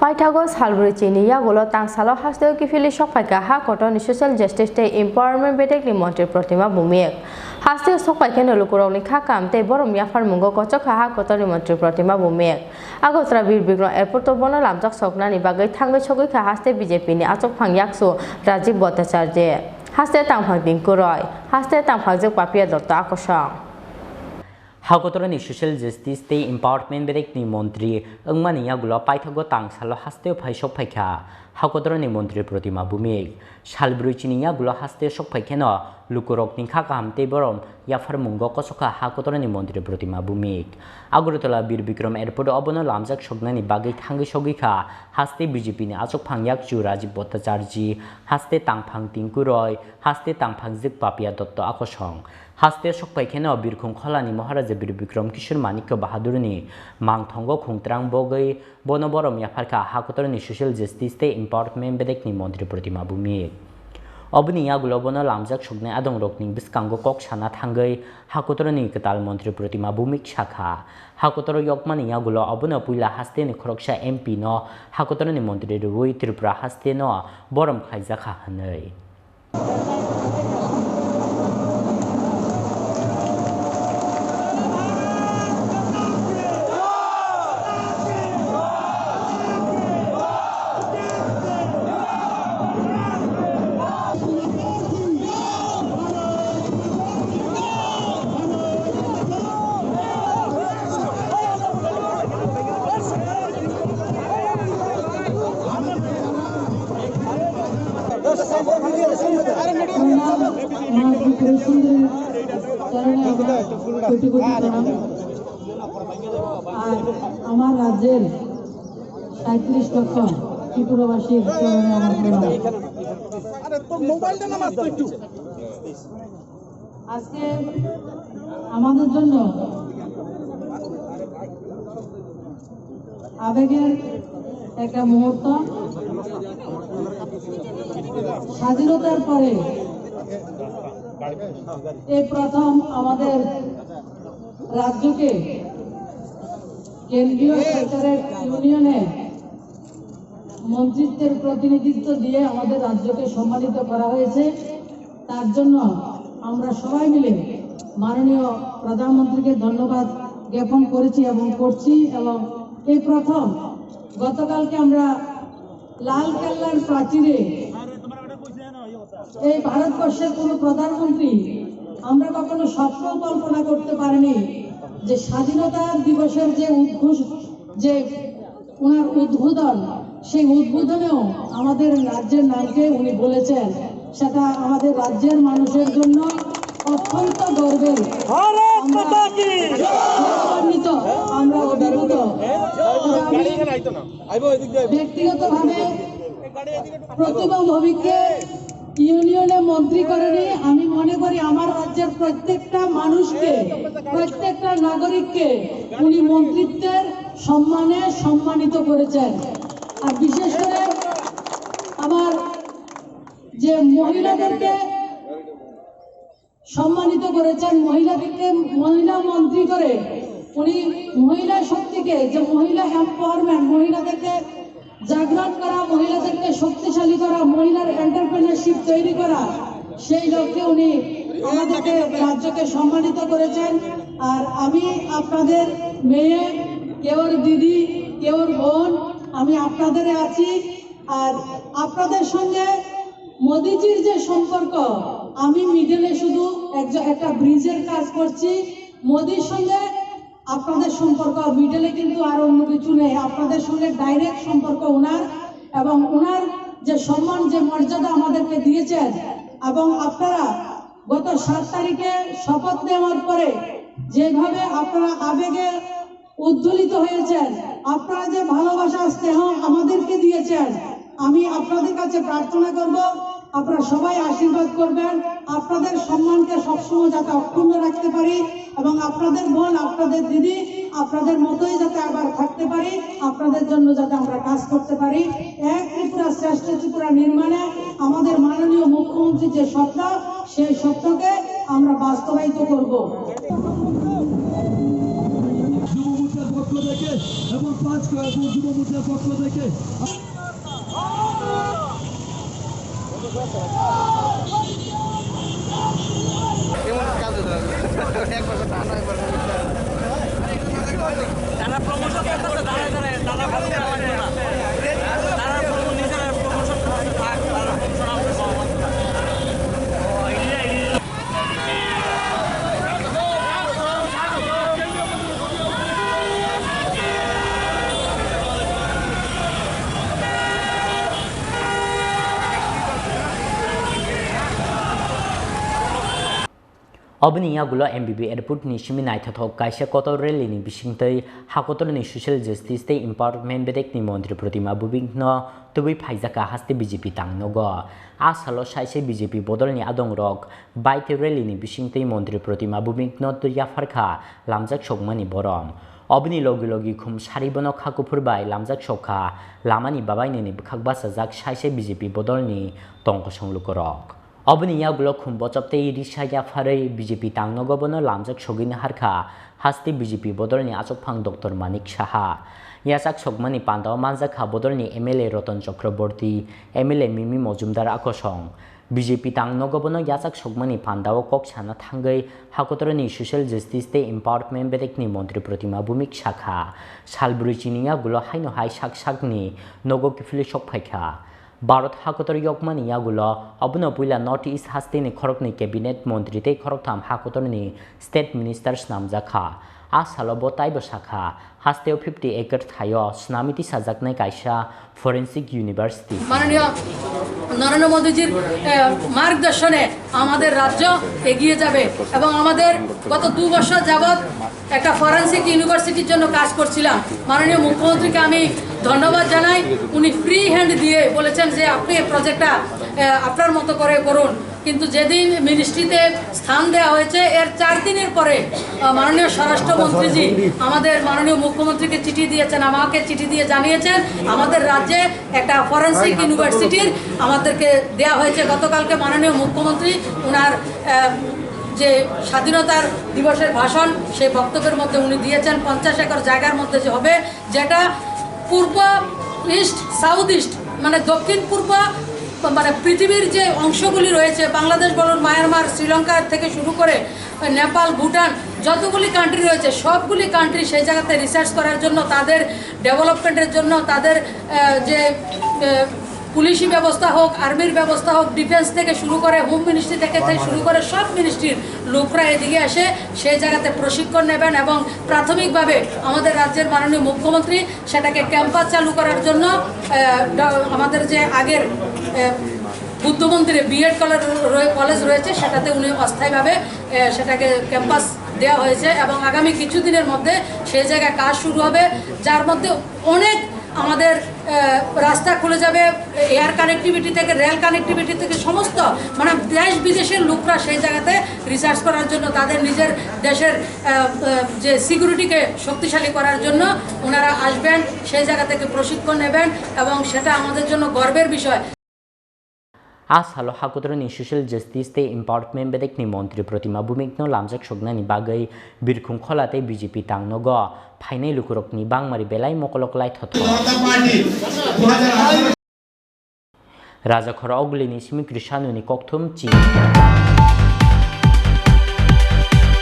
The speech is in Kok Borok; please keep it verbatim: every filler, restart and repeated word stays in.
Paithago salbrwi chini yagulo tangsalo hasteo kiphilwi sokphaikha ha kotorni Social Justice tei Empowerment bedekni montri Protima Bhumik. Hasteo sokpaikheno lukurokni kha kaham tei borom yapharmungo kochokha ha kotorni montri Protima Bhumik. Agartala Bir Bikram Airport o bono lamjak soknani bagwi thangwi sogwikha haste B J P ni achukphang yakchu Rajiv Bhattacharjee, haste tangphang Tinku Roy, haste tangphangjwk Papiya Dutta akosong. Hakotorni Social Justice tei Empowerment bedekni montri wngmani yagulo paithago tangsalo hasteo phai sokphaikha hakotorni montri Protima Bhumik. Salbrwi chini yagulo haste sokphaikheno lukurokni kha kaham tei borom yapharmungo kochokha hakotorni montri Protima Bhumik. Agartala Bir Bikram Airport o bono lamjak soknani bagwi thangwi sogwikha haste B J P ni achukphang yakchu Rajiv Bhattacharjee, haste tangphang Tinku Roy, haste tangphangjwk Papiya Dutta akosong. Haste sokpaikheno Birkhung Kholani Maharaja Bir Bikram Kishore Manikya Bahadurni mangthongo khungtrang bogwi bono borom yapharkha hakotorni Social Justice tei Empowerment bedekni montri Protima Bhumik. Oboni yagulo bono lamjak soknai adongrokni bwskango kok sana thangwi hakotorni kwtal montri Protima Bhumik sakha, hakotoro yokmani yagulo obono puila hasteni khoroksa M P no hakotorni montri rwui Tripura hasteno borom khlaijakha hwnwi. আমার রাজ্যের সাঁইত্রিশ লক্ষ ত্রিপুরাবাসীর চরণে আমার প্রণাম। আজকে আমাদের জন্য আবেগের একটা মুহূর্ত। স্বাধীনতার পরে এই প্রথম আমাদের রাজ্যকে কেন্দ্রীয় সরকারের ইউনিয়নে মন্ত্রিত্বের প্রতিনিধিত্ব দিয়ে আমাদের রাজ্যকে সম্মানিত করা হয়েছে। তার জন্য আমরা সবাই মিলে মাননীয় প্রধানমন্ত্রীকে ধন্যবাদ জ্ঞাপন করেছি এবং করছি। এবং এই প্রথম গতকালকে আমরা লাল কেল্লার প্রাচীরে এই ভারতবর্ষের কোনো প্রধানমন্ত্রী, আমরা কখনো স্বপ্ন কল্পনা করতে পারিনি যে স্বাধীনতা দিবসের যে উদ্ঘোষ, যে ওনার উদ্বোধন, সেই উদ্বোধনেও আমাদের রাজ্যের নামকে উনি বলেছেন। সেটা আমাদের রাজ্যের মানুষের জন্য অত্যন্ত গর্বের। ভারত আমরা মাতা কি জয়! গৌরবান্বিত, আমরা অভিভূত। তবে আমি ব্যক্তিগতভাবে প্রতিমা ভৌমিককে ইউনিয়নে মন্ত্রী করেনি। আমি মনে করি আমার রাজ্যের প্রত্যেকটা মানুষকে, প্রত্যেকটা নাগরিককে উনি মন্ত্রিত্বের সম্মানে সম্মানিত করেছেন। আর বিশেষ করে আমার যে মহিলাদেরকে সম্মানিত করেছেন, মহিলাদেরকে মহিলা মন্ত্রী করে উনি মহিলা শক্তিকে, যে মহিলা এম্পাওয়ারমেন্ট, মহিলাদেরকে জাগরণ করা, মহিলাদেরকে শক্তিশালী করা, মহিলার এন্টারপ্রেনারশিপ তৈরি করা, সেই লক্ষ্যে উনি আমাদেরকে, রাজ্যকে সম্মানিত করেছেন। আর আমি আপনাদের মেয়ে, কেউর দিদি, কেউর বোন, আমি আপনাদের আছি। আর আপনাদের সঙ্গে মোদিজির যে সম্পর্ক, আমি মিডলে শুধু একজ-, একটা ব্রিজের কাজ করছি। মোদির সঙ্গে আপনাদের সম্পর্ক, মিডলে কিন্তু আর অন্য কিছু নেই। আপনাদের সঙ্গে ডাইরেক্ট সম্পর্ক ওনার, এবং ওনার যে সম্মান, যে মর্যাদা আমাদেরকে দিয়েছেন, এবং আপনারা গত সাত তারিখে শপথ নেওয়ার পরে যেভাবে আপনারা আবেগে উদ্দোলিত হয়েছেন, আপনারা যে ভালোবাসা স্নেহ আমাদেরকে দিয়েছেন, আমি আপনাদের কাছে প্রার্থনা করব, আপনারা সবাই আশীর্বাদ করবেন, আপনাদের সম্মানকে সবসময় যাতে অক্ষুণ্ণ রাখতে পারি, এবং আপনাদের বোন, আপনাদের দিদি, আপনাদের মতোই যাতে আবার থাকতে পারি, আপনাদের জন্য যাতে আমরা কাজ করতে পারি। এক ত্রিপুরা শ্রেষ্ঠ ত্রিপুরা নির্মাণে আমাদের মাননীয় মুখ্যমন্ত্রীর যে স্বপ্ন, সেই স্বপ্নকে আমরা বাস্তবায়িত করব। যুব মোর্চার পক্ষ থেকে এবং পাঁচ কয়েক যুব মোর্চার পক্ষ থেকে Oboni yagulo M B B airport ni simi naithothok kaisa kotor rally ni bisingtwi hakotor ni social justice tei empowerment bedek ni montri Protima Bhumik no tubui phaijak kha haste B J P tangnogo. A salo saise B J P bodol ni adong rok bike rally ni bisingtwi montri Protima Bhumik no twi yaphar kha lamjak sokmani borom. Oboni logi logi khum sari bono kha kuphur bai lamjak sok kha lamani babainini bwkhak bachajak saise B J P bodol ni tongkosong lukurok. Oboni yagulo khum bochop tei risa yapharwi B J P tangnogo bono lamjak sogwini harkha haste B J P bodolni achukphang Doctor Manik Saha. Yachak sokmani pandao manjakha bodolni M L A Roton Chakraborty, M L A Mimi Mojumdar akosong. B J P tangnogo bono yachak sokmani pandao kok sana thangwi hakotorni social justice tei empowerment bedekni montri Protima Bhumik sakha. Salbrwi chini yagulo haino hai sak sakni nogo kiphilwi sokphaikha. Bharat hakotor yokmani yagulo, obono puila North East hasteni khoroknwi cabinet montri tei khoroktham hakotorni state minister snamjakha. A salo bo taibo sakha, hasteo fifty acre thaio snami tisajaknai kaisa forensic university. মাননীয় নরেন্দ্র মোদীজির, এ, মার্গদর্শনে আমাদের রাজ্য এগিয়ে যাবে এবং আমাদের গত দু বছর যাবত একটা ফরেন্সিক ইউনিভার্সিটির জন্য কাজ করছিলাম। মাননীয় মুখ্যমন্ত্রীকে আমি ধন্যবাদ জানাই, উনি ফ্রি হ্যান্ড দিয়ে বলেছেন যে আপনি এই প্রজেক্টটা, আহ, আপনার মতো করে করুন। কিন্তু যেদিন মিনিস্ট্রিতে স্থান দেওয়া হয়েছে, এর চার দিনের পরে, আহ, মাননীয় স্বরাষ্ট্রমন্ত্রীজি আমাদের মাননীয় মুখ্যমন্ত্রীকে চিঠি দিয়েছেন, আমাকে চিঠি দিয়ে জানিয়েছেন আমাদের রাজ্যে একটা ফরেন্সিক ইউনিভার্সিটির আমাদেরকে দেয়া হয়েছে। গতকালকে মাননীয় মুখ্যমন্ত্রী ওনার, আহ, যে স্বাধীনতার দিবসের ভাষণ, সেই বক্তব্যের মধ্যে উনি দিয়েছেন পঞ্চাশ একর জায়গার মধ্যে যে হবে, যেটা পূর্ব, ইস্ট, সাউথ ইস্ট, মানে দক্ষিণ পূর্ব, মানে পৃথিবীর যে অংশগুলি রয়েছে, বাংলাদেশ বলুন, মায়ানমার, শ্রীলঙ্কা থেকে শুরু করে নেপাল, ভুটান, যতগুলি কান্ট্রি রয়েছে, সবগুলি কান্ট্রি সেই জায়গাতে রিসার্চ করার জন্য, তাদের ডেভেলপমেন্টের জন্য, তাদের, আহ, যে, আহ, পুলিশি ব্যবস্থা হোক, আর্মির ব্যবস্থা হোক, ডিফেন্স থেকে শুরু করে, হোম মিনিস্ট্রি থেকে, থেকে শুরু করে সব মিনিস্ট্রির লোকরা এদিকে এসে সেই জায়গাতে প্রশিক্ষণ নেবেন এবং প্রাথমিকভাবে আমাদের রাজ্যের মাননীয় মুখ্যমন্ত্রী সেটাকে ক্যাম্পাস চালু করার জন্য, আহ, ড-, আমাদের যে আগের, আহ, বুদ্ধ মন্দিরে বিএড কলেজ রয়ে-, কলেজ রয়েছে, সেটাতে উনি অস্থায়ীভাবে, আহ, সেটাকে ক্যাম্পাস দেওয়া হয়েছে এবং আগামী কিছুদিনের মধ্যে সেই জায়গায় কাজ শুরু হবে, যার মধ্যে অনেক আমাদের, আহ, রাস্তা খুলে যাবে, এয়ার কানেক্টিভিটি থেকে, রেল কানেক্টিভিটি থেকে সমস্ত, মানে, দেশ বিদেশের লোকরা সেই জায়গাতে রিসার্চ করার জন্য, তাদের নিজের দেশের, আহ, আহ, যে সিকিউরিটিকে শক্তিশালী করার জন্য ওনারা আসবেন, সেই জায়গা থেকে প্রশিক্ষণ নেবেন এবং সেটা আমাদের জন্য গর্বের বিষয়। A salo hakotorni social justice tei empowerment bedekni montri Protima Bhumikno lamjak soknani bagwi Birkhung Khola tei B J P tangnogo phainai lukurokni bangmari belai mokolok lai thothok. Rajakhor Ogulini simi Krishanoni kokthum chi.